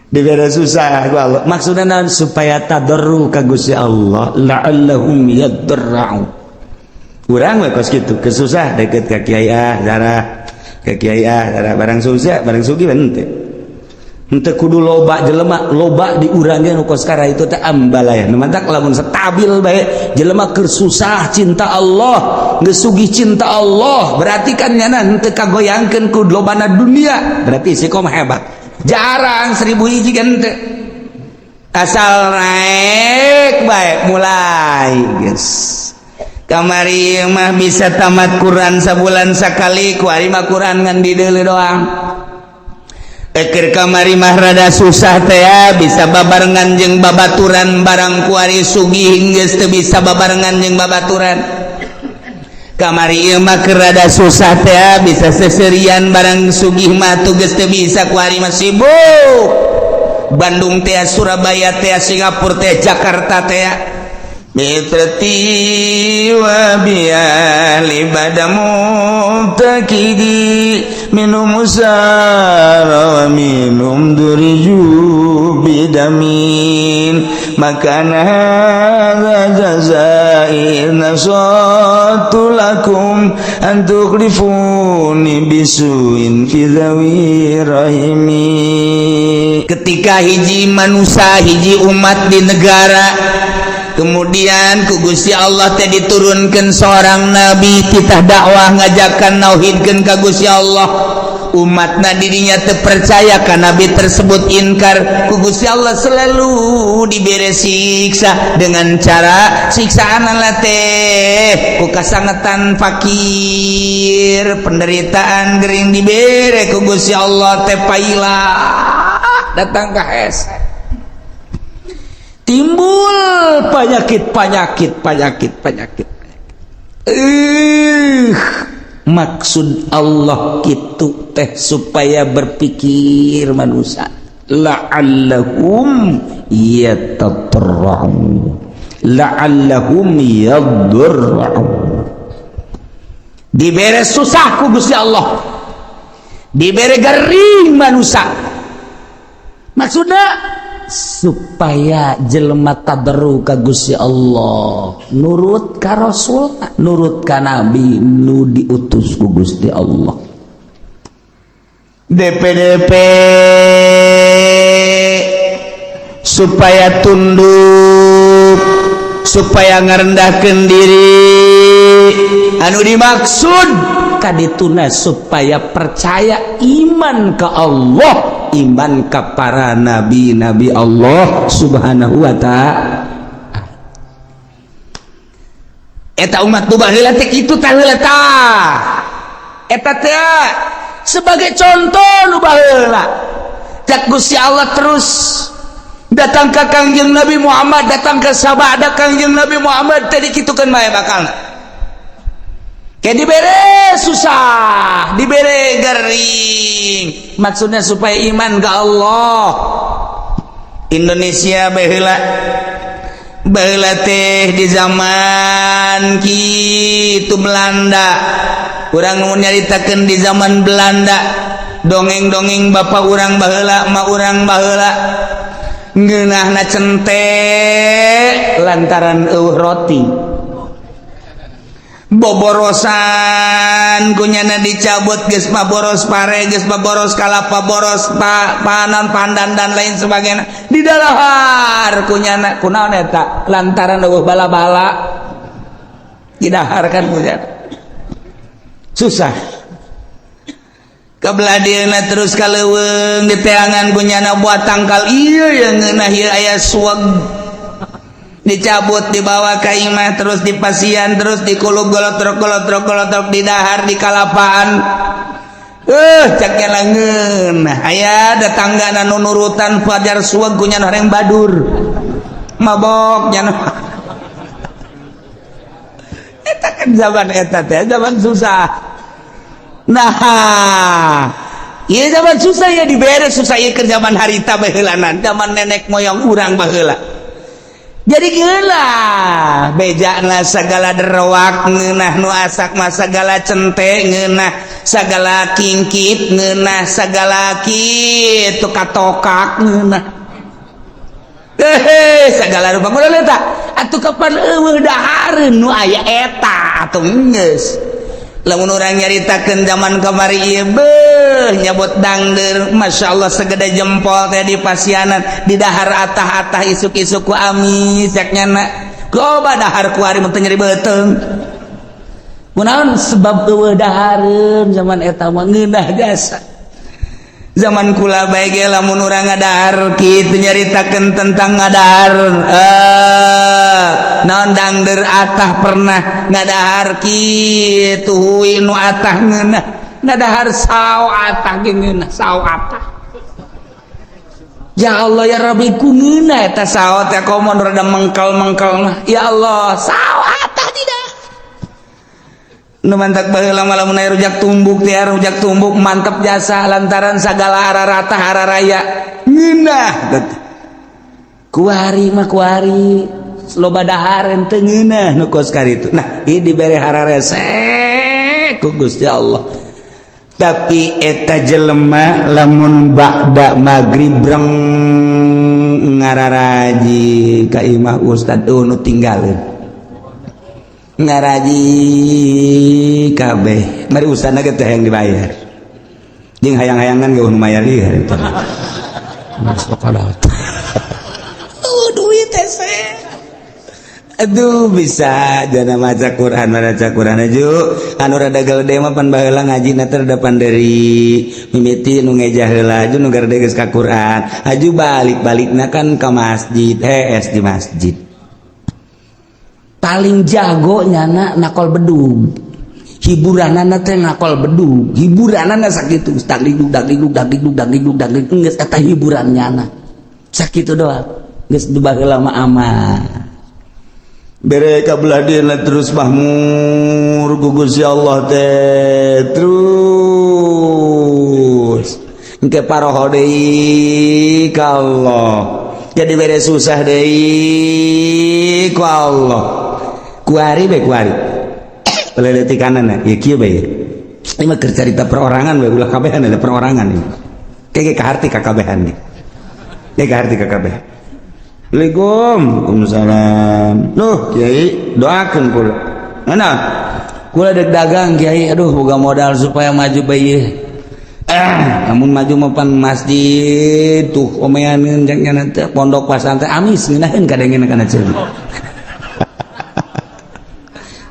Dibere susah ku Allah, maksudna naon? Supaya tadarru ka Gusti Allah, la'allahum yadarra'u. Urang we kos kitu, kesusah deket ka kiai, ah darah ka kiai, ah darah. Barang susah, barang sugih henteu, henteu kudu loba jelema. Loba di urang ge nu kos kara itu teh ambalaya. Nu mantak lamun stabil bae jelema, keur susah cinta Allah, geus sugih cinta Allah, berarti kan nyana henteu kagoyangkeun ku lobana dunia, berarti istiqomah hebat. Jarang, 1000 hiji kan teu. Asal naik baik mulai geus. Kamari mah bisa tamat Quran sabulan sakali, kuari mah Quran ngan dideuleu doang. Eker kamari mah rada susah teh ya, bisa babarengan jeung babaturan, barang kuari sugih geus teu bisa babarengan jeung babaturan. Kamari ieu mah keur rada susah teh ya, bisa seserian, barang sugih mah tuh geus teu bisa. Kuari mah sibuk Bandung teh, Surabaya teh, Singapura teh, Jakarta teh. Mitrati wa biali bada mubtakidi minum musara wa minum duriju bidamin makana hadza jazai nasatu lakum an tukhlifuni bisuin fi dhawi rahimi. Ketika hiji manusia, hiji umat di negara, kemudian ku Gusti Allah teh diturunkan seorang nabi, titah dakwah, ngajakan nauhidkeun ka Gusti Allah. Umatna dirinya terpercaya ka nabi tersebut, inkar. Ku Gusti Allah selalu diberi siksa dengan cara siksaan teh ku kasangetan, fakir, penderitaan, gering. Dibere ku Gusti Allah teh paila datang ke hes, timbul penyakit, penyakit, penyakit, penyakit. Maksud Allah gitu teh supaya berpikir manusia, la'allahum yatadarra'un, la'allahum yadurra'un. Dibere susah ku Gusti Allah, dibere gering manusia, maksudnya supaya jelema tadarru ka Gusti Allah, nurut ka Rasul, nurut ka nabi nu diutus ku Gusti Allah. DPDP supaya tunduk, supaya ngerendahkan diri. Anu dimaksud kadituna supaya percaya, iman ke Allah, iman ke para nabi-nabi Allah Subhanahu wa ta'ala. Eta umat nu baheula teh kitu tah heula tah. Eta teh sebagai contoh nu baheula. Cak Gusti Allah terus datang ke Kangjeng Nabi Muhammad, datang ke sabada Kangjeng Nabi Muhammad tadi, kitu kan bae bakal kayak dibere susah, dibere gering, maksudnya supaya iman ke Allah. Indonesia baheula, baheula teh di zaman kitu Belanda. Urang mau nyaritakeun di zaman Belanda, dongeng-dongeng bapak urang baheula, emak urang baheula, ngeunahna cente lantaran eueuh roti, boborosan kunyana dicabut, geus boros pare, geus boros kalapa, boros panan, pandan, dan lain sebagainya, didalahar kunyana. Kunaon eta? Lantaran eueuh bala-bala, didahar kan kunyana susah. Kebelah dieuna terus ka leuweung, diteangan kunyana buat tangkal ieu yang ngeunah ieu aya suweg, dicabut, dibawa ke imah, terus dipasian, terus dikulub, golotrok golotrok golotrok, didahar di kalapaan. Cak langeun aya datangga nu nurutan fajar suweg kunyana horeng badur mabok nya. Eta kan zaman eta teh zaman susah. Nah, iya, zaman susah ya, dibere susah. Ieu keur zaman harita baheulanan, zaman nenek moyang urang baheula. Jadi geula bejana segala derwak ngeunah, nu asak mah segala cente ngeunah, segala kingkit ngeunah, segala kitu katokak ngeunah, hehe, segala rupa. Kudu eta atuh, kapan eueuh dahareun nu aya eta atuh. Geus, lamun urang nyaritakeun zaman kamari ieu, beuh, nyabot dangder, Masya Allah, segede jempol teh di pasianan di dahar atah-atah isuk-isuk ku amis cek nyana. Coba dahar kuari mun teu nyeri beuteung kunaon? Sebab eueuh dahareun zaman eta mah ngeunah jasa. Zaman kula bae ge lamun urang ngadahar kitu, nyaritakeun tentang ngadahar naon, dangder atah, pernah ngadahar kitu, hui nu atah ngeunah, ngadahar sao atah ge ngeunah, sao atah. Ya Allah ya Rabbi, ku ngeunah eta sao teh, komo rada mengkal-mengkal mah. Ya Allah, sao atah tidak. Nu mantak baheula mah lamun aya rujak tumbuk teh, rujak tumbuk mantep jasa, lantaran sagala ararata araraya ngeunah. Kuari mah kuari loba dahareun teu ngeunah nu kos karitu. Nah, ieu dibere hararese ku Gusti Allah. Tapi eta jelema lamun ba'da magrib breng ngararaji ka imah ustad, nu tinggalin ngaraji kabeh, mari ustadna ge teh yang dibayar jeung hayang-hayangan ge nu mayar ieu harita. Oh, duit teh. Aduh, bisa jana maca Quran, maca Quran aju anu rada gede mah pan baheula ngajina teh rada panderi, mimiti nu ngejah heula, aju nu garede geus ka Quran, aju balik-balikna kan ka masjid, hees di masjid. Paling jago nyana nakol bedug, hiburanana teh ngakol bedug, hiburanana sakitu, dagdikduk dagdikduk dagdikduk dagdikduk dagdikduk, geus eta hiburan nyana sakitu doang. Geus baheula mah aman bere kabelah dieuna, terus mahmur ku Gusti Allah teh, terus engke paroho deui ka Allah, jadi bere susah deui ku Allah. Kuari bae, kuari peleletikanana ya kieu bae. Ini mah keur carita perorangan bae, ulah kabehan, ada perorangan ini kayak kaharti ka kabehan nih, kayak kaharti ka kabehan. Assalamualaikum. Waalaikumsalam. Duh, Kiai, doakan kula. Mana? Kula dek dagang, Kiai. Aduh, boga modal supaya maju bae. Namun maju mapan masjid tuh omeaneun jang nya teh pondok pasantren amis ngeunaheun kadengena kana ceuli.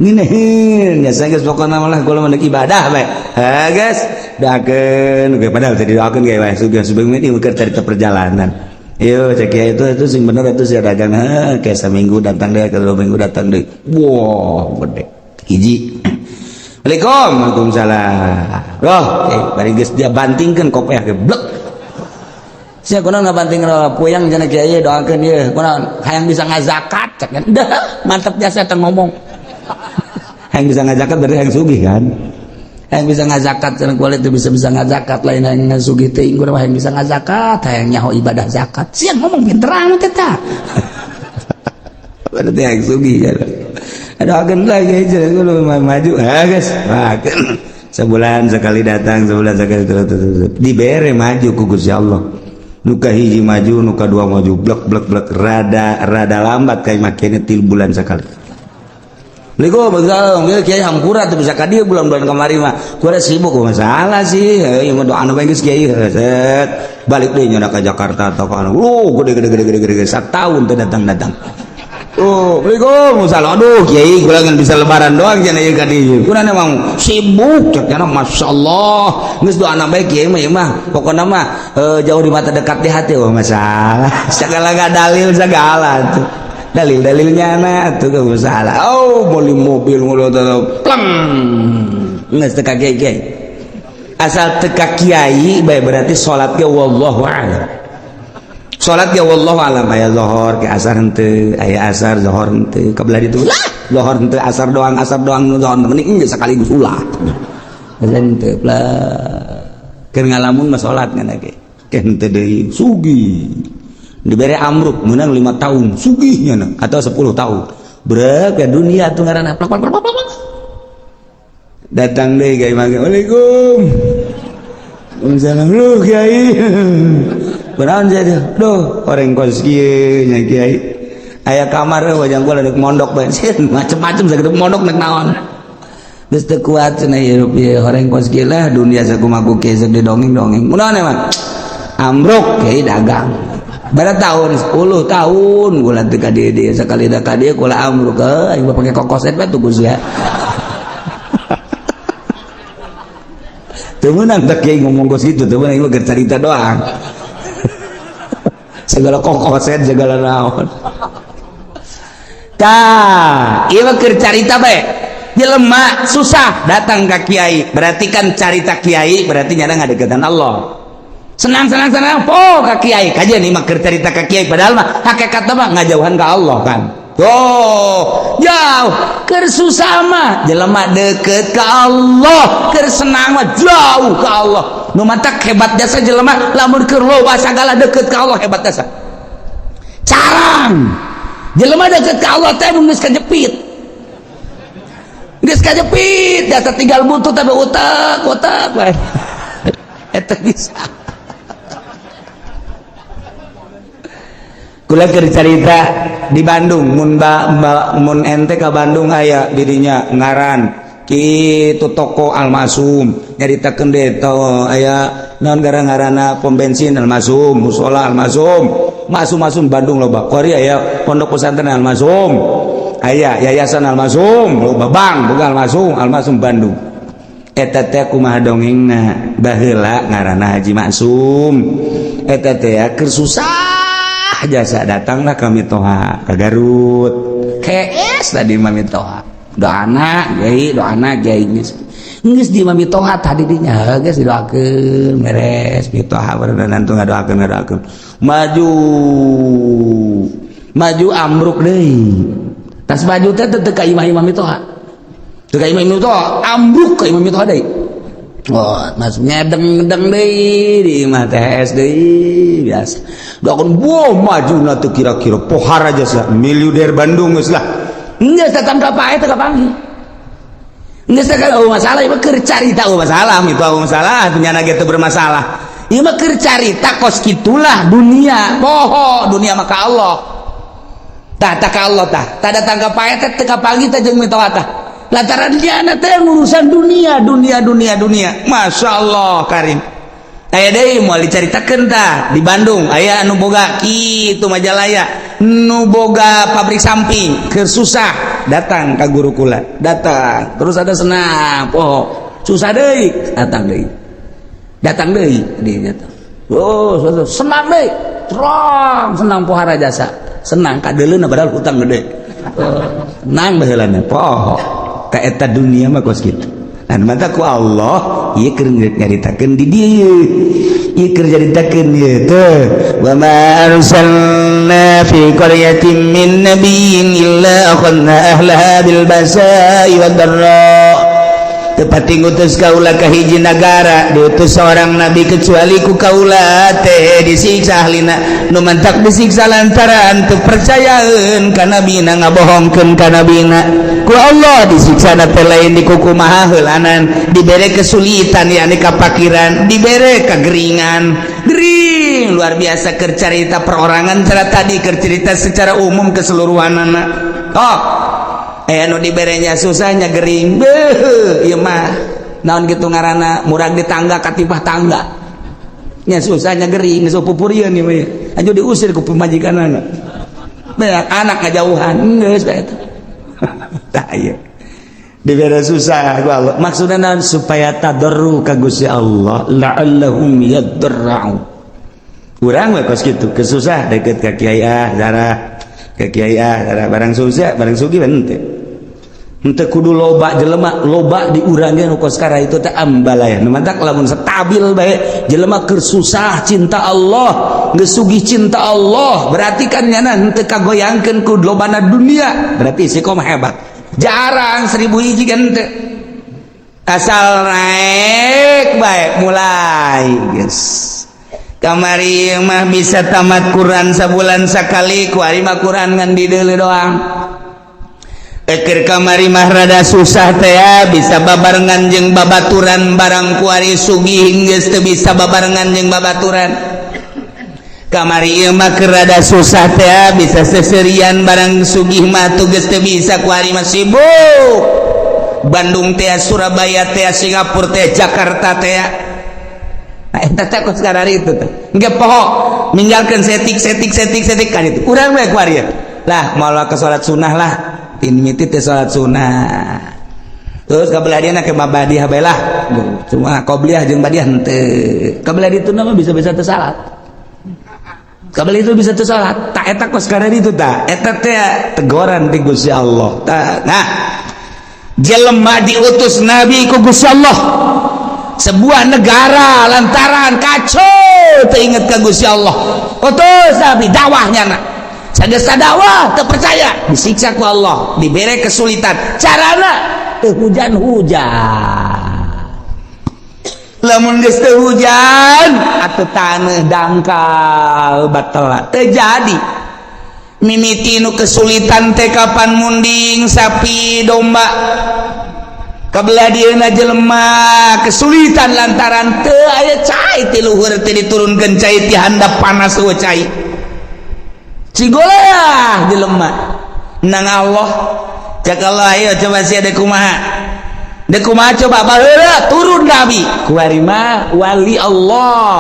Ngeunaheun ya geus, pokona malah kula mah ibadah bae. Ha geus, doakeun ge, padahal teh didoakeun ge wae sugih sebelum ini keur carita perjalanan. Yo cek ya, itu sing bener itu sih dagang, ha, kayak seminggu datang deh, ke 2 minggu datang deh. Wah, gede. Hiji. Assalamualaikum. Waalaikumsalam. Roh, bari geus dia bantingkeun kopiah ge blek. Sia kunaon ngabanting puyang cenah, Kiai doakeun ieu. Kunaon hayang bisa ngazakat cek. Dah, mantap jasa teh ngomong. Hayang bisa ngazakat berarti hayang sugih kan? Hayang bisa ngazakat cenah, kulit teu bisa bisa ngazakat, lain hayang sugih teuing, urang hayang bisa ngazakat, hayang nyaho ibadah zakat. Sia ngomong pinter amat eta. Berarti hayang sugih kan. Aduh, lagi kudu maju. Ah geus, sebulan sekali datang, sebulan sekali terus, terus, terus. Dibere maju ku Gusti Allah. Nu kahiji maju, nu kadua maju, blek blek blek, rada rada lambat kayak makinnya 3 bulan sekali. Assalamualaikum, begal, kiai hampura tuh bisa ka dieu bulan-bulan kamari mah. Kuda sibuk masalah sih, ieu mah doa anu bae geus kiai, set. Balik deui nyana ka Jakarta atau ka anu. Lu gede gede gede gede gede satahun teu datang-datang. Oh, Assalamualaikum, salah. Aduh, kiai kula ngan bisa lebaran doang cenah ieu ka dieu. Kuna memang sibuk cek cenah, masyaallah. Geus doa bae kiai mah, ieu mah. Pokona mah jauh di mata dekat di hati. Oh, masalah. Segala gak dalil segala tuh. Dalil-dalilnya na tuh gak masalah. Oh, beli mobil ngono pleng. Geus teu ka kiai. Asal teu ka kiai bae berarti salat ge wallahu a'lam. Salat ge wallahu a'lam, aya zuhur ke asar henteu, aya asar zuhur henteu, kabelah ditu lah zuhur henteu, asar doang, asar doang, zuhur mending geus sekaligus ulah. Henteu lah. Keur ngalamun mah salat ngan ge. Ke henteu deui sugih. Dibere amruk menang 5 tahun sugihnya atau 10 tahun brek ya dunia tuh ngaranna plak plak plak plak. Datang deh kiai manggil, "Waalaikum salam lu kiai." Benaon jadi? Duh, orang kos kieu nya kiai, aya kamar wajang kula dek mondok bae macem-macem sakitu, mondok nek naon geus teu kuat cenah hirup ieu, horeng kos kieu lah dunia sakumaha kieu didongeng-dongeng. Kunaon emang ambruk kiai dagang berapa tahun, 10 tahun kula teu ka dieu dieu sakali da ka dieu kula ambruk aing mah pake kokoset bae tuh ya. Teu meunang tak kiai ngomong kos kitu, teu meunang, ieu cerita doang. Segala kokoset, segala naon. Tah, ieu mah keur carita bae. Jelema susah datang ke kiai, berarti kan carita kiai berarti nyana ngadeukeutan Allah. Senang senang senang po ka kiai, kajian ieu mah keur carita ka kiai, padahal mah hakikatna mah ngajauhan ka Allah kan. Oh, jauh. Keur susah mah jelema deket ke Allah, keur senang mah jauh ke Allah. Nu matak hebat jasa jelema lamun keur loba sagala deket ke Allah, hebat jasa. Carang jelema deket ke Allah teh mun geus kajepit. Geus kajepit jasa tinggal butuh tapi utak utak bae. Eta bisa. Kula keur carita di Bandung, mun ba, ba, mun ente ka Bandung aya dirinya ngaran kitu toko Almasum, nyaritakeun deui to aya naon gara-ngarana pom bensin Almasum, musola Almasum, masum-masum Bandung loba. Kori aya pondok pesantren Almasum, aya yayasan Almasum, loba bank boga Almasum, Almasum Bandung. Eta teh kumaha dongengna, baheula ngaranna Haji Maksum. Eta teh keur susah jasa datanglah kami toha ke Garut. KS tadi mami toha doana kiai, doana kiai, geus geus di mami toha tadi dinya geus didoakeun beres mitoha barudan tuh ngadoakeun ngadoakeun maju maju ambruk deui. Tas maju teh teu ka imah-imah mitoha, teu ka imah mitoha, ambruk ka imah mitoha deui. Oh, masuk ngedeng-ngedeng deui di imah THS deui biasa. Doakeun buah maju na teu kira-kira pohara jasa miliuder Bandung geus lah. Geus datang ka pae teu kapanggih. Geus teh oh masalah ieu mah keur carita, oh masalah itu, oh masalah punya ge teu bermasalah. Ieu mah keur carita kos kitulah dunia, poho dunia mah ka Allah. Tah tah ka Allah tah. Tah datang ka pae teh teu kapanggih teh jeung mitoha tah. Lantaran dia teh urusan dunia, dunia, dunia, dunia. Masya Allah karim. Aya deui moal dicaritakeun tah di Bandung aya anu boga kitu Majalaya, nu boga pabrik samping, keur susah datang ka guru kula, datang terus ada senang poho, susah deui datang deui, datang deui dinya. Oh, senang deui terang senang pohara jasa, senang kadeuleuna padahal hutang gede. Senang baheulana poho ka eta dunia mah kos kitu. Dan mata ku Allah ieu keur nyaritakeun di dieu, ieu keur nyaritakeun ieu teh wa ma arsalna fi qaryatin min nabiyyin illa akhadna ahlaha bil basa'i wad dharra. Tepati ngutus kaula ka hiji nagara diutus seorang nabi kecuali ku kaula teh disiksa ahlina. Nu mantak disiksa lantaran teu percayaeun ka nabina, ngabohongkeun ka nabina. Ku Allah disiksa teh lain dikukumaha heulanan, dibere kesulitan yakni kapakiran, dibere kegeringan, gering luar biasa. Keur carita perorangan cara tadi, keur cerita secara umum keseluruhanana. Tok eh anu diberenya susahnya gering beuh ieu mah naon gitu ngaranna murag di tangga katipah tangga nya, susahnya gering geus pupurieun ieu mah anu diusir ku pamajikanana, banyak anak ngajauhan geus bae eta. Tah ieu dibere susah ku Allah maksudna naon? Supaya tadarru ka Gusti Allah, la'allahum yadarra'u. Urang we kos kitu, kesusah deket ka kiai, ah darah ka kiai, ah darah, barang susah barang sugih henteu henteu kudu loba jelema, loba di urang ge nu kos kara itu teh ambalaya. Nu mantak lamun stabil bae jelema keur susah cinta Allah, geus sugih cinta Allah, berarti kan nyana henteu kagoyangkeun ku lobana dunia, berarti istiqomah hebat. Jarang 1000 hiji kan teu, asal naik bae mulai geus. Kamari mah bisa tamat Quran sabulan sakali, kuari mah Quran ngan dideuleu doang. Eker kamari mah rada susah teh ya, bisa babarengan jeung babaturan, barang kuari sugih geus teu bisa babarengan jeung babaturan. Kamari ieu mah keur rada susah teh ya, bisa seserian, barang sugih mah tuh geus teu bisa. Kuari mah sibuk Bandung teh, Surabaya teh, Singapura teh, Jakarta teh. Nah, eta teh kos karari itu teh engke poho ninggalkeun setik setik setik setik kan itu urang we kuari lah moal ke salat sunnah lah, tinmiti teh salat sunnah terus kabelah dia ke mabadiah bae lah, cuma qobliyah jeung badiah henteu. Kabelah ditu mah bisa-bisa teu salat, kabelah itu bisa teu salat. Tak eta kos karari itu tak eta teh teguran ti Gusti Allah. Nah, jelema diutus nabi ku Gusti Allah sebuah negara lantaran kacau teu inget ka Gusti Allah. Utus nabi dakwahnya. Nah, sagesa dakwah teu percaya, disiksa ku Allah, dibere kesulitan, carana teu hujan-hujan. Lamun geus teu hujan atuh taneuh dangkal batal teu jadi. Mimiti nu kesulitan teh kapan munding sapi domba. Kabelah dieuna jelema kesulitan lantaran teu aya cai ti luhur, teu diturunkeun cai ti handap, panas eueuh cai. Cigoleah jelema nang Allah. Cek Allah, ayo coba sia deuk kumaha, deuk kumaha coba. Baheula turun nabi kuari mah wali Allah.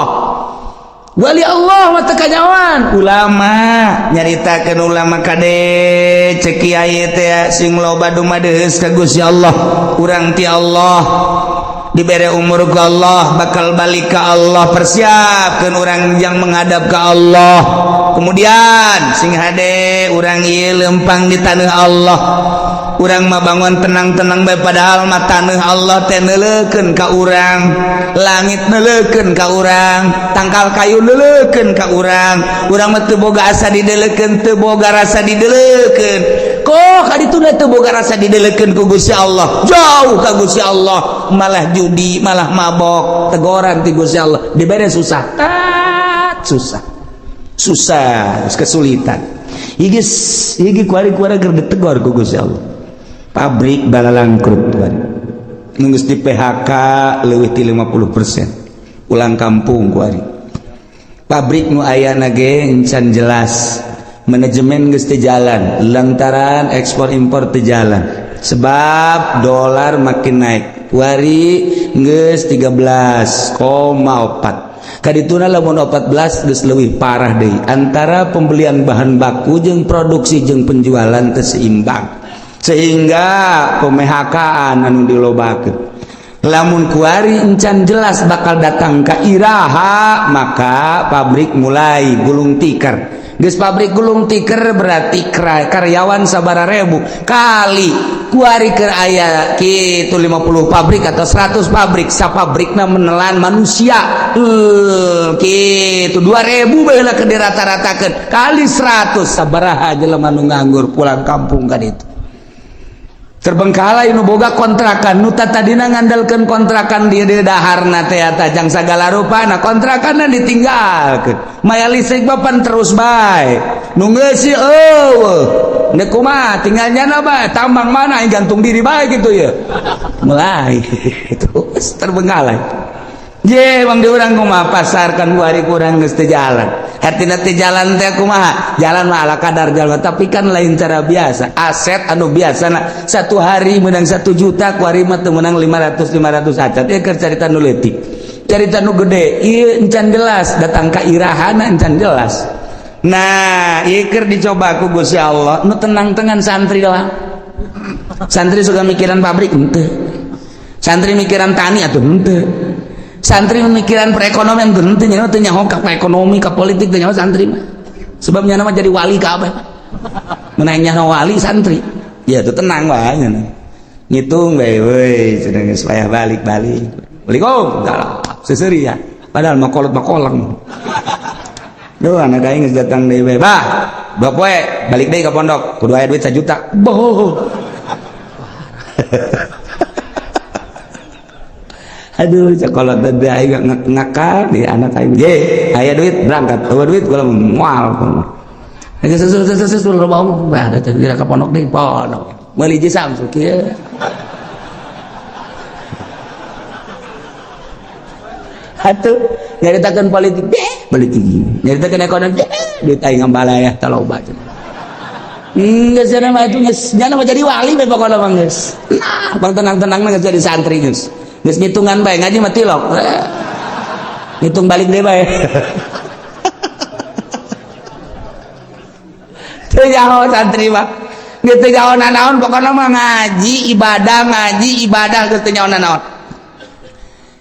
Wali Allah mah teu kanyawan ulama nyaritakeun. Ulama kade, cek kiai teh sing loba dumadeus ka Gusti Allah. Urang ti Allah dibere umur ku Allah, bakal balik ke Allah, persiapkan orang yang menghadap ke Allah. Kemudian sing hade urang ieu lempang di tanah Allah. Urang mah bangun tenang-tenang bae, padahal mah tanah Allah teh neuleukeun ka urang, langit neuleukeun ka urang, tangkal kayu neuleukeun ka urang. Urang mah teu boga asa dideleukeun, teu boga rasa dideleukeun. Kok kadituna teu boga rasa dideleukeun ku Gusti Allah, jauh ka Gusti Allah, malah judi, malah mabok. Tegoran ti Gusti Allah, dibere susah, tat susah susah, kesulitan. Iki iki kuari-kuari keur ditegor ku Gusti Allah. Pabrik balalangkrut kuari, geus di PHK leuwih ti 50%, pulang kampung kuari. Pabrik nu aya ge encan jelas, manajemen geus teu jalan lantaran ekspor impor teu jalan sebab dolar makin naik. Kuari geus 13,4, kadituna lamun 14 geus leuwih parah deui. Antara pembelian bahan baku jeung produksi jeung penjualan teu seimbang sehingga pemehakaan anu dilobakeun. Lamun kuari encan jelas bakal datang ka iraha, maka pabrik mulai gulung tikar. Geus pabrik gulung tikar berarti karyawan sabara ribu kali kuari keur aya kitu 50 pabrik atau 100 pabrik, sapabrikna menelan manusia kitu 2000 baheula keur dirata-ratakeun, kali 100 sabaraha jelema nu nganggur pulang kampung kan. Itu terbengkalai. Nu boga kontrakan, nu tadina ngandalkeun kontrakan dia dia daharna teh eta jang sagala rupa, nah kontrakanna ditinggalkeun, maya listrik bapan terus bae, nu ngeusi eueuh. Ndek kumaha tinggal nyana bae, tambang mana yang gantung diri bae gitu ya, mulai terus terbengkalai. Je bang, di urang kumaha pasar kan kuari kurang geus teu jalan. Hartina teu jalan teh kumaha? Jalan mah ala kadar jalan, tapi kan lain cara biasa. Aset anu biasa nah, satu hari menang 1 juta, kuari mah teu menang 500 500 acan. Ieu keur carita nu leutik. Carita nu gede, ieu encan jelas datang ka irahana encan jelas. Nah, ieu keur dicoba ku Gusti Allah, nu tenang-tenang santri doang. Santri suka mikiran pabrik henteu. Santri mikiran tani atuh henteu. Santri memikiran perekonomian henteu, nya teu nyaho ka ekonomi, ka politik teu nyaho santri mah. Sebab nya mah jadi wali kabeh. Mun nyaho wali santri. Ya itu tenang wae nya. Ngitung bae we cenah geus payah balik-balik. Assalamualaikum. Seseri ya. Padahal mah kolot mah koleng. Duh, anak aing geus datang deui bae. Bah, 2 poe balik deui ka pondok, kudu aya duit 1 juta. Boh. Aduh, sekolah teh aing ngakal di anak aing. Ye, aya duit berangkat. Eueuh duit kula moal. Geus geus geus loba omong. Bah, teh kira ka pondok deui, pondok. Meuli hiji Samsu kieu. Atuh nyaritakeun politik, deh, politik. Nyaritakeun ekonomi, deh, duit aing ngambalaya taloba. Geus cenah mah itu geus nyana mah jadi wali we pokona mah geus. Nah, bang tenang-tenang geus jadi santri geus. Geus ngitungan bae ngaji mah tilok. Ngitung balik deui bae. Teu nyaho santri mah. Geus teu nyaho nanaon pokona mah ngaji ibadah geus teu nyaho nanaon.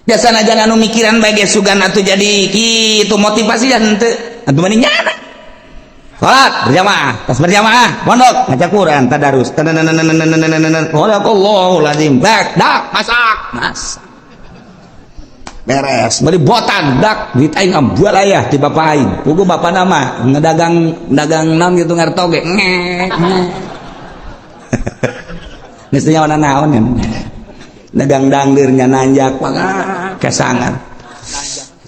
Biasana jangan anu mikiran bae ge sugan atuh jadi kitu motivasi ya henteu. Atuh mending nyana. Salat berjamaah, tas berjamaah, pondok ngaca Quran, tadarus. Sadaqallahul azim. Bak, dak, masak, masak. Beres, beli botan, dak, duit aing ambual ayah ti bapak aing. Pugu bapak nama ngedagang dagang naon gitu ngarto ge. Geus teu nyawa naon ya. Dagang dangdir nya nanjak kesangan.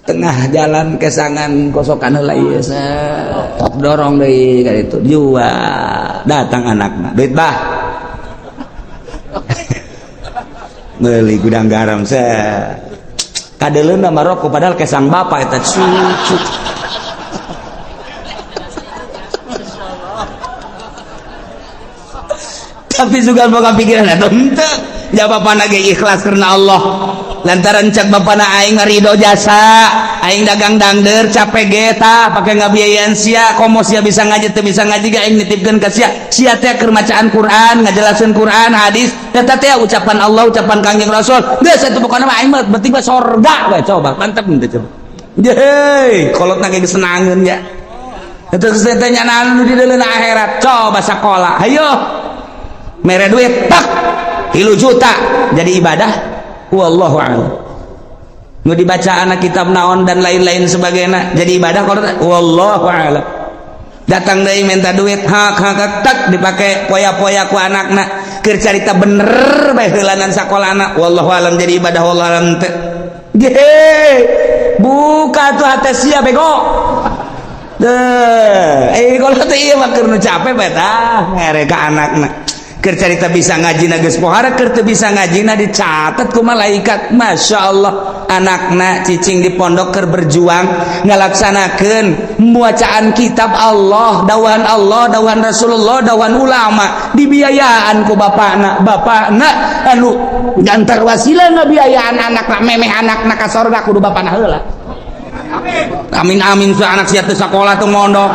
Tengah jalan kesangan kosokan heula ieu set dorong deui ka ditu jual datang anakna duit bah meuli gudang garam set kadeleuna mah rokok padahal kesang bapak eta cucu. Tapi juga boga pikiran eta henteu ja bapana ge ikhlas karena Allah lantaran cek bapana aing ridho jasa aing dagang dangder capek ge tah pake ngabiayaan sia komo sia bisa ngaji teu bisa ngaji ge aing nitipkeun ka sia sia teh keur macaan Quran ngajelaskeun Quran hadis eta teh ucapan Allah ucapan Kangjeng Rasul geus atuh pokona mah aing mah penting mah sorga we coba mantep henteu coba yeuh kolotna ge geus senangeun nya eta geus teh nyanaan nu di deuleuna akhirat coba sakola hayo mere duit tak 3 juta jadi ibadah wallahu a'lam. Nu dibaca anak kitab naon dan lain-lain sebagainya jadi ibadah kalau wallahu a'lam. Datang deui minta duit hak hak tak dipake poya-poya ku anakna keur carita bener bae heulanan sakolana wallahu a'lam jadi ibadah wallahu a'lam teu. Ge buka tuh hate sia bego. Deh, kalau teh ieu mah keur nu capek bae tah mere ka anakna. Keur carita bisa ngaji na geus pohara keur teu bisa ngaji na dicatat ku malaikat. Masya Allah anakna cicing di pondok keur berjuang ngalaksanakeun bacaan kitab Allah, dawan Allah, dawan Rasulullah, dawan ulama dibiayaan ku bapakna. Bapakna anu gantar wasilah ngabiayaan anakna memeh anakna ka sorga kudu bapakna heula. Amin amin su anak sia teu sakola teu mondok.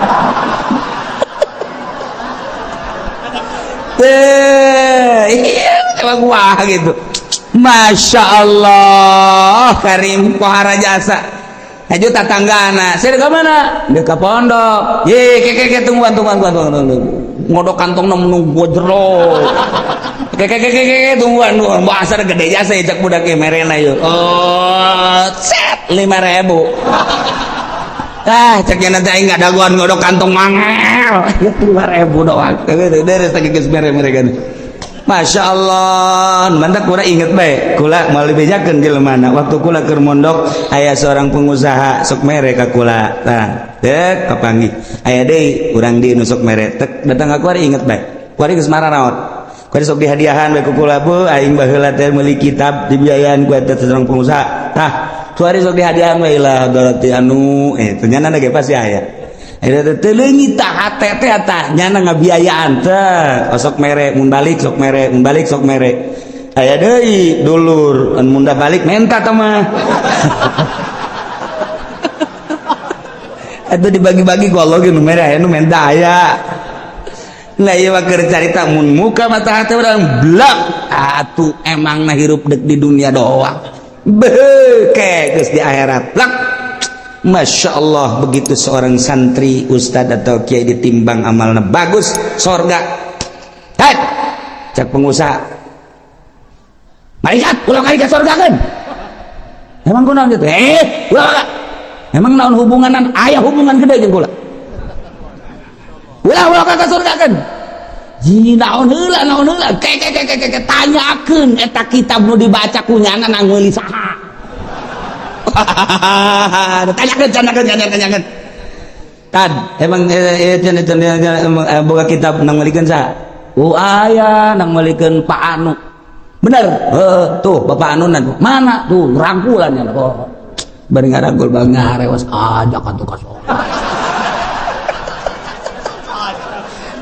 Iya, wah gitu. Masya Allah, Karim pohara jasa. Haju tatanggana, saya ke mana? Dia ke pondok. Ye, ke ke tungguan tungguan tungguan tungguan. Ngodok kantong nunggu jero. Ke ke ke ke tungguan tungguan. Bahasa gede jasa cek budak ge merena yeuh. Oh, set 5.000. Ah, ceknya nanti aing nggak daguan ngodok kantong mangel. 5.000 doang. Beres tadi geus mere mereka. Masya Allah, mantap kula inget bae. Kula moal dibejakeun jelema waktu kula keur mondok aya seorang pengusaha sok mere ka kula. Tah, dek kapanggih. Aya deui urang di nu sok mere. Tek datang ka kuari inget bae. Kuari geus mararaot. Kuari sok dihadiahan bae ku kula bu aing baheula teh meuli kitab dibiayaan ku eta seorang pengusaha. Tah, kuari sok dihadiahan bae lah berarti anu ternyata ge pasti aya. Eta teh leungit tah hate teh tah nyana ngabiayaan teh sok mere mun balik sok mere mun balik sok mere aya deui dulur mun da balik menta tah mah. Eta dibagi-bagi ku Allah ge nu mere aya nu menta aya. Nah ieu mah keur carita mun muka mata hate urang blak atuh emangna hirup deuk di dunia doang. Beuh ke geus di akhirat blak. Masya Allah begitu seorang santri, ustad atau kiai ditimbang amalnya bagus, sorga. Hei, cek pengusaha. Malaikat, ulah kali ke sorga kan? Emang kunaon gitu? Ulah. Emang naon hubunganan? Aya hubungan gede jeung kula. Ulah ulah ka surga kan? Ji naon heula naon heula? Ke ke ke ke ke tanyakeun eta kitab nu dibaca ku nyana nang meuli saha. Tanyakeun, tanyakeun, tanyakeun, tanyakeun. Tad, emang boga kitab nang meulikeun saha? Oh, aya nang meulikeun Pak Anu. Bener? Heeh, tuh Bapak Anu mana? Tuh rangkulan ya. Oh. Bari ngarangkul bang ngarewas ajak atuh ka sono.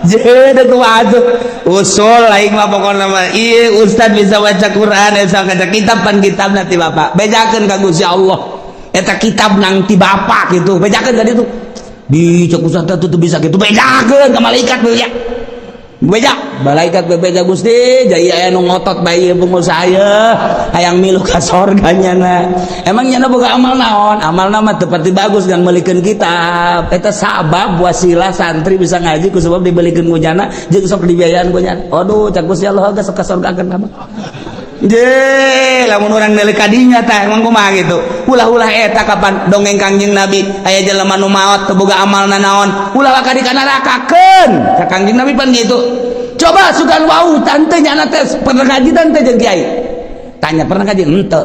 Jadi tuh usul aing mah pokona mah ieu ustad bisa baca Quran bisa baca kitab pan kitab nanti bapak bejakeun ka Gusti Allah eta kitab nang ti bapak gitu bejakeun ka ditu di cek ustad teh teu bisa gitu bejakeun ka malaikat beja beja malaikat bebeja Gusti jadi aya nu ngotot bae ieu pengusaha ieu hayang milu ka sorga nyana. Emang nyana boga amal naon? Amalna mah teu pati bagus kan meulikeun kitab eta sabab wasilah santri bisa ngaji ku sebab dibelikeun ku nyana jeung sok dibiayaan ku nyana. Aduh, cak Gusti Allah geus ka sorgakeun mah. Je, lamun urang neuleuk ka dinya tah emang kumaha gitu. Ulah-ulah eta kapan dongeng Kangjeng Nabi aya jelema nu maot teu boga amalna naon, ulah ka di nerakakeun. Cak Kangjeng Nabi pan gitu. Coba sugan wau tante nyana teh pernah ngaji tante jeung kiai. Tanya pernah ngaji henteu.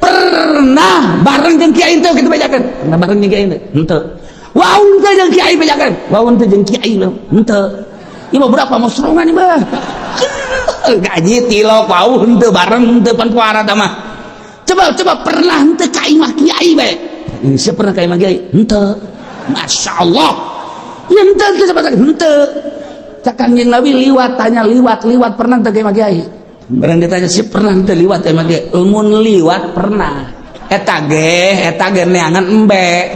Pernah bareng jeung kiai teu kitu bejakeun. Pernah bareng jeung kiai teu? Henteu. Wau teu jeung kiai bejakeun. Wau teu jeung kiai henteu. Ieu mah berapa mau serongan ieu mah. Gaji tilok wau henteu bareng henteu pan puara tah mah. Coba coba pernah henteu ka imah kiai bae. Siapa pernah ka imah kiai? Henteu. Masya Allah. Ya henteu henteu coba henteu. Cak Kangjeng Nabi liwat tanya liwat liwat pernah teu ka imah kiai? Barang ditanya si pernah henteu liwat ka imah kiai? Mun liwat pernah. Eta ge neangan embe.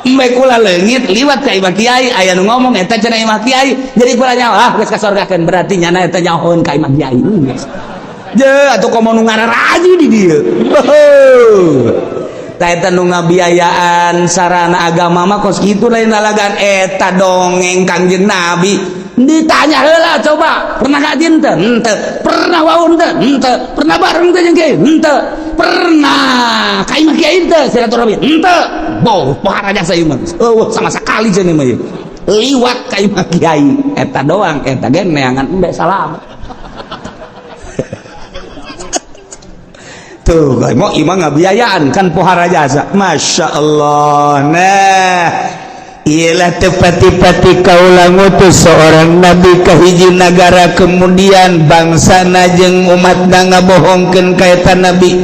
Embe kula leungit liwat ka imah kiai aya nu ngomong eta cenah imah kiai jadi kula nyaho ah geus kasorgakeun berarti nyana eta nyahoeun ka imah kiai. Je atuh komo nu ngararaji di dieu. Tah eta nu ngabiayaan sarana agama mah kos kitu lain lalagan eta dongeng Kangjeng Nabi. Ditanya heula coba pernah ngaji henteu? Henteu. Pernah wau henteu? Henteu. Pernah bareng teh jeung kiai? Henteu. Pernah ka imah kiai henteu silaturahmi? Henteu. Boh, pohara jasa ieu mah. Eueuh sama sekali cenah mah ieu. Liwat ka imah kiai eta doang eta ge neangan embe salam. Tuh, mau imah ngabiayaan kan pohara jasa. Masya Allah. Nah, ialah tepati-pati kaula ngutus seorang nabi ka hiji nagara kemudian bangsa jeung umatna ngabohongkeun ka eta nabi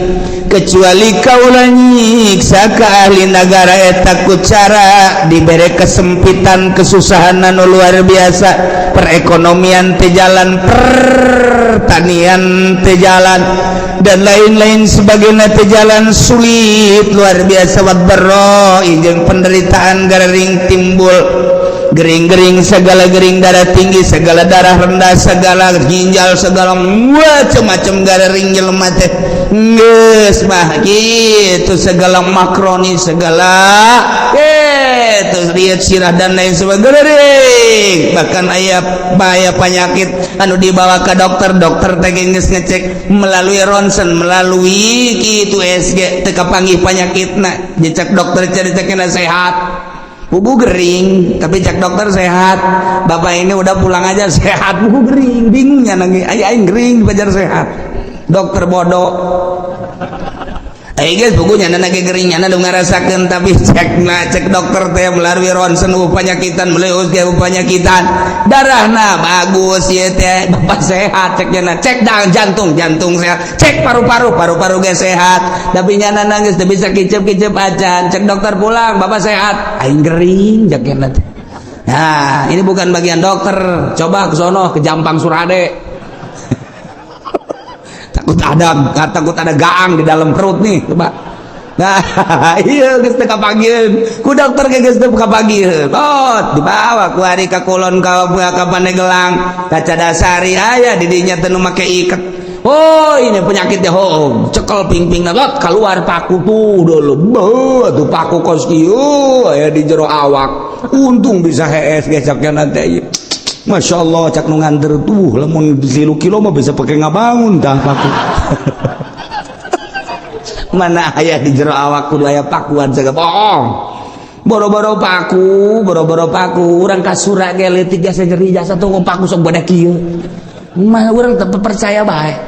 kecuali kaula nyiksa ka ahli nagara eta ku cara dibere kesempitan kesusahan anu luar biasa, perekonomian teu jalan, pertanian teu jalan dan lain-lain sebagainya teu jalan, sulit luar biasa, wadbarro jeung penderitaan gering timbul, gering-gering segala gering, darah tinggi segala, darah rendah segala, ginjal segala, macam-macam gering jelema teh geus mah gitu, segala makroni segala gitu, lihat sirah dan lain sebagainya. Bahkan aya bahaya penyakit anu dibawa ke dokter, dokter teh geus ngecek melalui ronsen, melalui gitu USG teu kapanggih penyakitna, dicek dokter cari-cekna sehat, bubu gering, tapi cek dokter sehat, bapak ini udah pulang aja sehat, bubu gering, bingungnya nangis, aing gering dipajar sehat, dokter bodoh. Aing geus bukunya nyana ge gering, nyana nu ngarasakeun, tapi cek na cek dokter teh melalui ronsen penyakitan, melalui USG penyakitan, darahna bagus ieu teh, bapak sehat cek nyana, cek dang jantung, jantung sehat, cek paru-paru, paru-paru ge sehat, tapi nyana nangis teu bisa kicep-kicep acan, cek dokter pulang bapak sehat, aing gering cek nyana teh. Nah, ini bukan bagian dokter, coba ke sono ke Jampang Surade. Takut ada gaang di dalam perut nih, coba. Nah, iya geus teu kapanggiheun. Ku dokter ge geus teu kapanggiheun. Oh, dibawa ku ari ka kulon ka Pandeglang, ka Cadasari aya di dinya teh nu make iket. Oh, ini penyakitnya, oh, cekel pingping lot keluar paku tuh dulu. Beuh, tuh paku kos kieu aya di jero awak. Untung bisa hees ge cak nanti. Masya Allah, cak nu nganter tuh lamun 3 kilo mah bisa pakai ngabangun tah paku. Mana aya di jero awak kudu aya pakuan sagala bohong. Boro-boro paku, boro-boro paku, urang kasura ge leutik jasa nyeri jasa tuh paku sok bodak kieu. Mah urang teu percaya bae.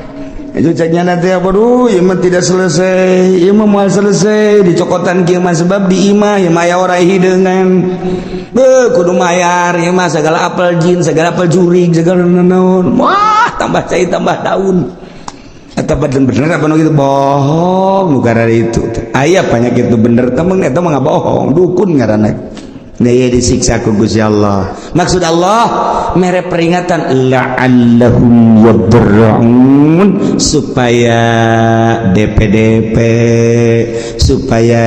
Itu ceknya nanti apa? Duh, ieu mah tidak selesai, ieu mah moal selesai dicokotan kieu mah, sebab di imah ieu mah aya orai hideungan. Beuh, kudu mayar ieu mah, segala apel jin, segala apel jurig, segala naon. Wah, tambah cai tambah daun. Eta bener apa nu gitu bohong nu karena itu. Aya penyakit itu bener temen, eta mah bohong, dukun ngaranna. Nah, ya disiksa ku Gusti Allah. Maksud Allah mere peringatan la'allahum yadarra'un, supaya DPDP, supaya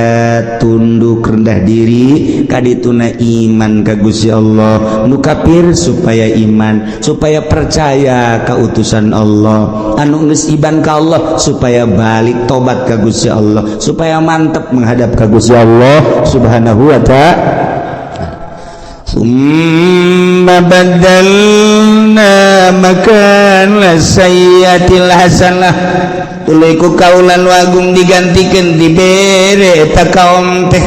tunduk rendah diri kadituna iman ka Gusti Allah. Nu kafir supaya iman, supaya percaya ka utusan Allah. Anu geus iman ka Allah supaya balik tobat ka Gusti Allah, supaya mantep menghadap ka Gusti Allah Subhanahu wa Ta'ala. ثم بدلنا مكان السيئة الحسنة. Tuluy ku kaula nu agung digantikan, dibere eta kaum teh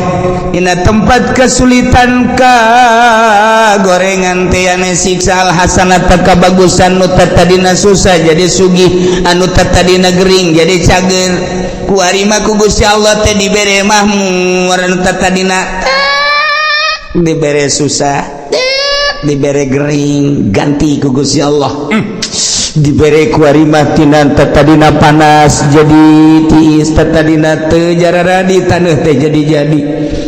dina tempat kesulitan ka gorengan teh ane siksa, al hasanata, kabagusan. Nu tadina susah jadi sugih, anu tadina gering jadi cager. Kuari mah ku Gusti Allah teh dibere mahmur. Anu tadina dibere susah, dibere gering, ganti ku Gusti Allah. Dibere kuari mah tina tadina panas jadi tiis, tadina teu jararadi taneuh teh jadi-jadi,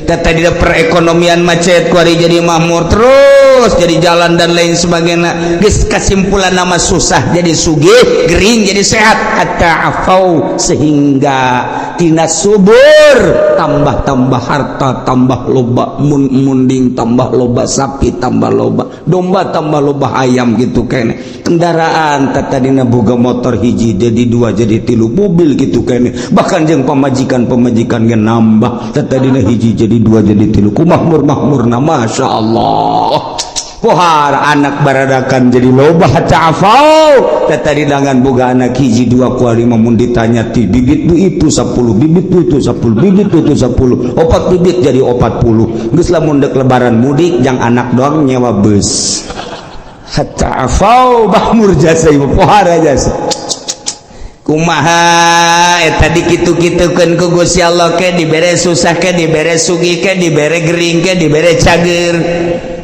tadina perekonomian macet kuari jadi makmur terus, jadi jalan dan lain sebagainya. Geus kasimpulan nama susah jadi sugih, gering jadi sehat. Hatta afau, sehingga tina subur tambah-tambah harta, tambah loba mun munding, tambah loba sapi, tambah loba domba, tambah loba ayam gitu kene. Kendaraan tadina boga motor hiji jadi dua, jadi tilu, mobil gitu kene. Bahkan jeung pamajikan, pamajikan ge nambah, tadina hiji jadi dua, jadi tilu. Ku makmur makmurna, masya Allah. Pohar anak baradakan jadi loba. Ta'afau, tadi dengan boga anak hiji dua, kuali mun ditanya ti bibit nu itu 10 bibit, nu itu 10 bibit, nu itu 10, opat bibit jadi 40. Geus lamun dek lebaran mudik jang anak doang nyewa bus. Hatta afau, makmur jasa ibu, pohara jasa. Kumaha eta dikitu-kitukeun ku Gusti Allah? Ke dibere susah, ke dibere sugih, ke dibere gering, ke dibere cager,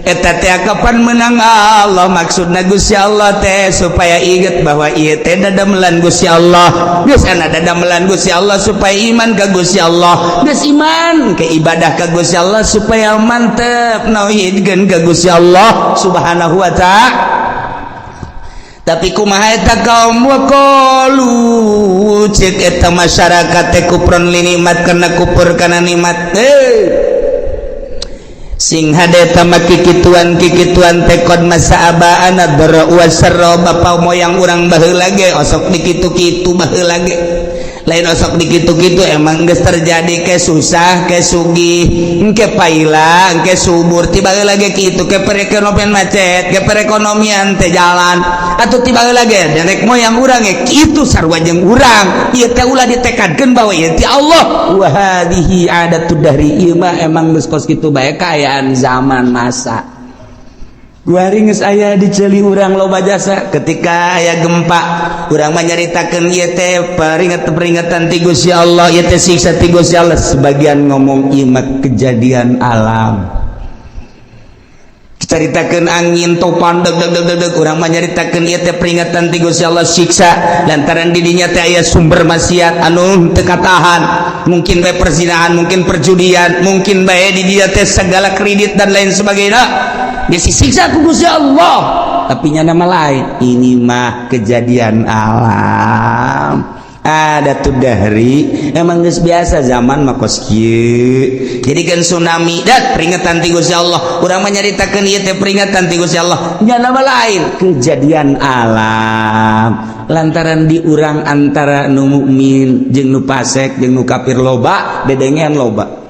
eta teh kapan menang Allah? Maksudna Gusti Allah teh supaya inget bahwa ieu teh dadamelan Gusti Allah. Geus ana dadamelan Gusti Allah supaya iman ka Gusti Allah. Geus iman ke ibadah ka Gusti Allah, supaya mantep nauhidkeun ka Gusti Allah Subhanahu wa Ta'ala. Tapi kumaha eta kaum? Waqalu, cek eta masyarakat teh, kufron li nikmat, karena kufur kana nikmat. Eh, sing hade eta mah kikituan kikituan teh qad massa abaana dharra wasarra, bapa moyang urang baheula ge osok dikitu-kitu baheula ge. Lain osok dikitu-kitu, emang geus terjadi, ke susah ke sugih, engke paila engke subur. Tiba lagi kitu, ke perekonomian macet, ke perekonomian teh jalan atau tiba lagi nenek moyang urang ge kitu, sarua jeung urang. Ieu teh ulah ditekadkeun bahwa ieu ti Allah. Wa hadhihi adatud dahri, ieu mah emang geus kos kitu bae kaayaan zaman masa. Kuari geus aya di ceuli urang loba jasa. Ketika aya gempa, urang mah nyaritakeun ieu teh peringatan-peringatan ti Gusti Allah, ieu teh siksa ti Gusti Allah. Sebagian ngomong ieu mah kejadian alam. Caritakeun angin topan deg deg deg deg deg, urang mah nyaritakeun ieu teh peringatan ti Gusti Allah, siksa, lantaran di dinya teh aya sumber maksiat anu teu katahan, mungkin bae perzinahan, mungkin perjudian, mungkin bae di dinya teh segala kredit dan lain sebagainya, disiksa ku Gusti Allah. Tapi nya nama lain, ini mah kejadian alam, ada tuh dahri, emang geus biasa zaman mah kos kieu. Jadi kan tsunami dat peringatan ti Gusti Allah, urang mah nyaritakeun ieu teh peringatan ti Gusti Allah. Nya nama lain, kejadian alam, lantaran di urang antara nu mukmin jeung nu fasik jeung nu kafir loba dedengean loba.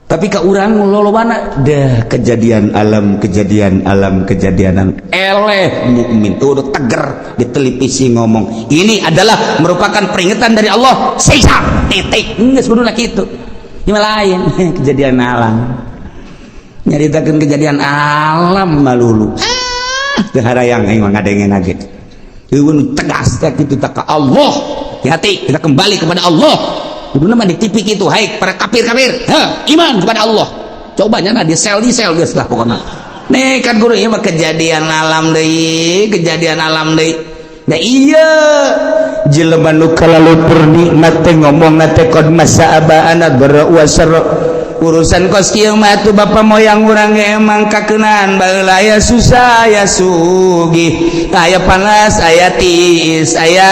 Tapi ke urang lolobana dah kejadian alam, kejadian alam, kejadian eleh. Mukmin tuh udah teger di televisi ngomong ini adalah merupakan peringatan dari Allah, siksa, titik. Geus kudu kitu. Ini lain kejadian alam, nyaritakeun kejadian alam malulu teu harayang aing mah ngadengen ge. Eueun tegas teh kitu tak ka Allah. Hati-hati, kita kembali kepada Allah. Kudu mah di TV gitu, hai para kafir-kafir, ha, iman kepada Allah. Cobanya nah di sel, di sel geus lah pokoknya. Nih kan guru, ieu mah kejadian alam deui, kejadian alam deui. Nah iya, jelema nu kalalu nikmat teh ngomong teh qad massa abaana dharra wa sarra. Urusan kos kieu mah atuh bapa moyang urang ge emang kakeunaan baheula, aya susah, aya sugih, aya panas, aya tiis, aya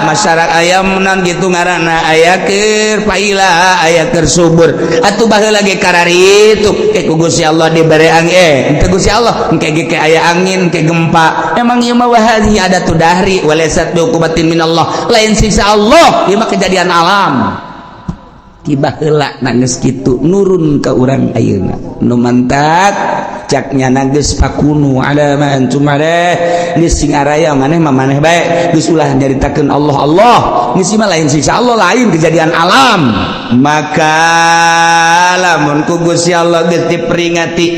masyarakat, aya menang gitu ngaranna, aya keur paila, aya keur subur. Atuh baheula ge kararitu ke ku Gusti Allah dibere angin, henteu Gusti Allah engke ge ke aya angin, ke gempa. Emang ieu mah wahadhi adatu dahri walaysat biuqubatin minallah, lain siksa Allah, ieu mah kejadian alam tiba heula. Nangis gitu nurun ke urang ayeuna nu mantak caknya geus fakunu ala ma antum alaih, geus sing araya maneh mah maneh bae, geus ulah nyaritakeun Allah. Allah geus mah lain siksa Allah, lain kejadian alam. Maka lamun ku Gusti Allah geus diperingati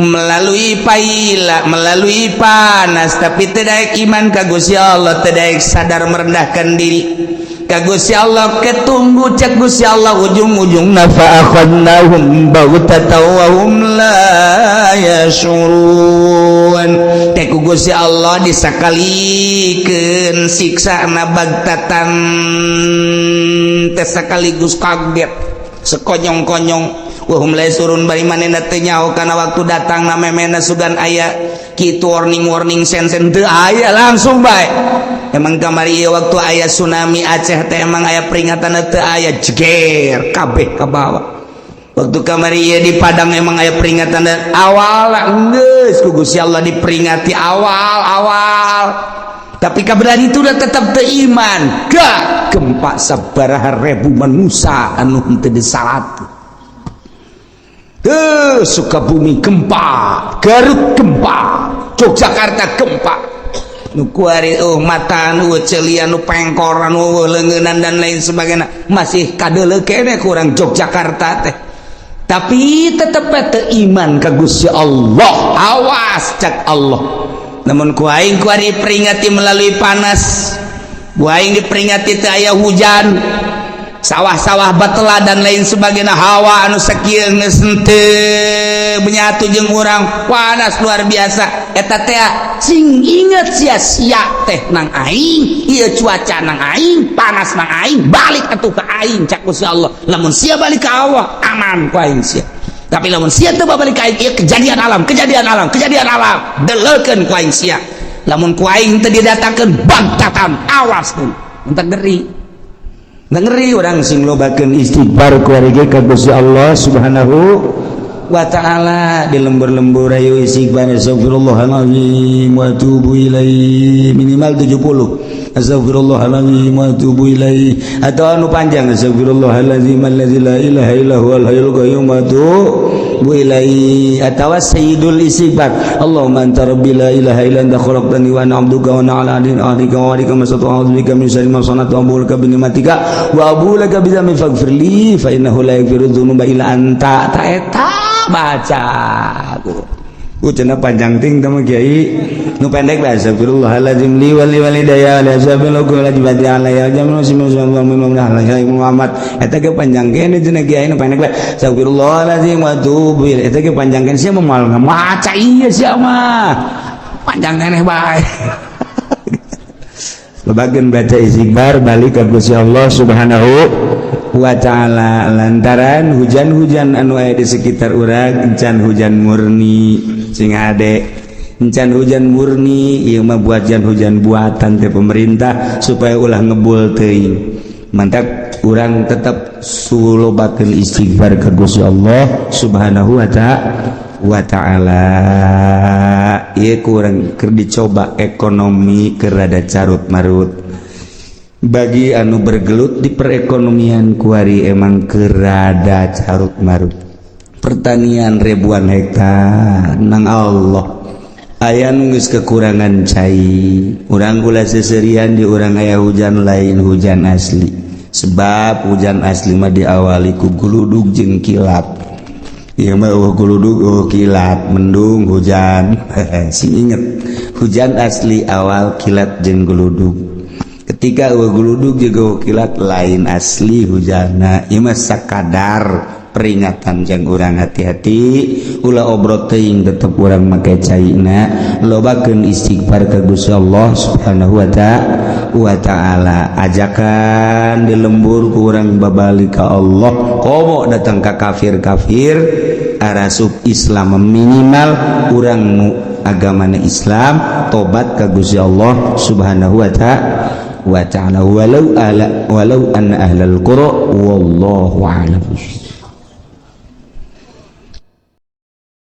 melalui paila, melalui panas, tapi tidak iman ka Gusti Allah, tidak sadar merendahkan diri ka Gusti Allah, ketunggu cek Gusti Allah ujung-ujung fa akhadnahum baghtatan wa hum la yashurun. Teh ku Gusti Allah disakalikeun siksa na bagtatan teh, sekaligus kaget sekonyong-konyong, wahum la yashurun, bari manehna teu nyaho kana waktu datang na memena sugan aya kitu warning-warning sen-sen teu aya, langsung bae. Emang kamari ieu waktu aya tsunami Aceh teh emang aya peringatan? Teu aya, jeger kabeh ka bawah. Waktu kamari ieu di Padang emang aya peringatan awal? Geus ku Gusti Allah diperingati awal-awal, tapi kabelah itu udah tetap teu iman, gak gempa sabaraha ribu manusia anu henteu disalat. Tuh, Sukabumi gempa, Garut gempa, Yogyakarta gempa. Nu kuari oh mata nu celian, nu pengkor, nu leungeunnan dan lain sebagainya masih kadeuleu keneh kurang Yogyakarta teh. Tapi tetep teu iman ka Gusti Allah. Awas cak Allah. Namun ku aing kuari peringati melalui panas. Ku aing diperingati teu aya hujan, sawah-sawah batela dan lain sebagainya, hawa anu sakieu geus henteu menyatu jeung urang, panas luar biasa eta teh. Sing inget sia-sia teh nang aing ieu, cuaca nang aing, panas nang aing, balik atuh ka aing cak Gusti Allah. Lamun sia balik ka Allah, aman ku aing sia. Tapi lamun sia teu balik ka aing, ieu kejadian alam, kejadian alam, kejadian alam, deleukeun ku aing sia. Lamun ku aing teu didatangkeun bagtatan, awas tuh entak ngeri. Ngeri orang sing lobakeun istighfar kuari ge ka Gusti Allah Subhanahu wa Ta'ala. Di lembur-lembur ayo istighfar, astagfirullahalazim wa atubu ilaih, minimal 70 astagfirullahalazim wa atubu ilaih, atau anu panjang, astagfirullahalazim allazi la ilaha illa huwal hayyul qayyum wa atubu ilaih, atau sayyidul istighfar, Allahumma anta rabbi la ilaha illa anta khalaqtani wa ana 'abduka wa ana 'ala ahdika wa wa'dika mastata'tu, a'udzu bika min syarri ma sana'tu, abu'u laka bi ni'matika wa abu'u laka bi dzambi, faghfir li fa innahu la yaghfiru dzunuba illa anta. Ta eta baca. Ku cenah panjang ting teh kiai, nu pendek bae, astagfirullahalazim li wa li walidayya la sabilu kullu jibati alayya jamu Muhammad. Eta ge panjang kene cenah kiai, nu pendek bae, astagfirullahalazim wa atubu ilaih. Eta ge panjang kene, sia moal maca ieu, sia mah panjang keneh bae. Bagian baca istighfar, balik ke Gusti Allah Subhanahu wa Ta'ala, lantaran hujan-hujan anu aya di sekitar urang encan hujan murni. Sing hade, encan hujan murni, ieu mah buatan, hujan buatan teh pemerintah supaya ulah ngebul teuing. Mantap, urang tetap sulobakeun istighfar ke Gusti Allah Subhanahu wa Ta'ala. Ieu kurang keur dicoba ekonomi keur rada carut marut. Bagi anu bergelut di perekonomian kuari emang keur rada carut marut. Pertanian ribuan hektar nang Allah aya nu geus kekurangan cai. Urang ulah seserian, di urang aya hujan, lain hujan asli, sebab hujan asli mah diawali ku guludug jeung kilat. Ieu mah euweuh guludug, euweuh kilat, mendung hujan. Sing inget, hujan asli awal kilat jeung guludug. Ketika euweuh guludug juga kilat, lain asli hujana. Ieu mah sakadar peringatan jang urang hati-hati, ulah obrot teuing, tetep urang make caina, lobakeun istighfar ka Gusti Allah Subhanahu wa ta'ala, ajakan di lembur ku urang babalik ka Allah. Komo datang ka kafir-kafir arasup Islam, minimal urang nu agamana Islam tobat ka Gusti Allah Subhanahu wa ta'ala. Walau ala walau anna ahlal qura, wallahu a'lam.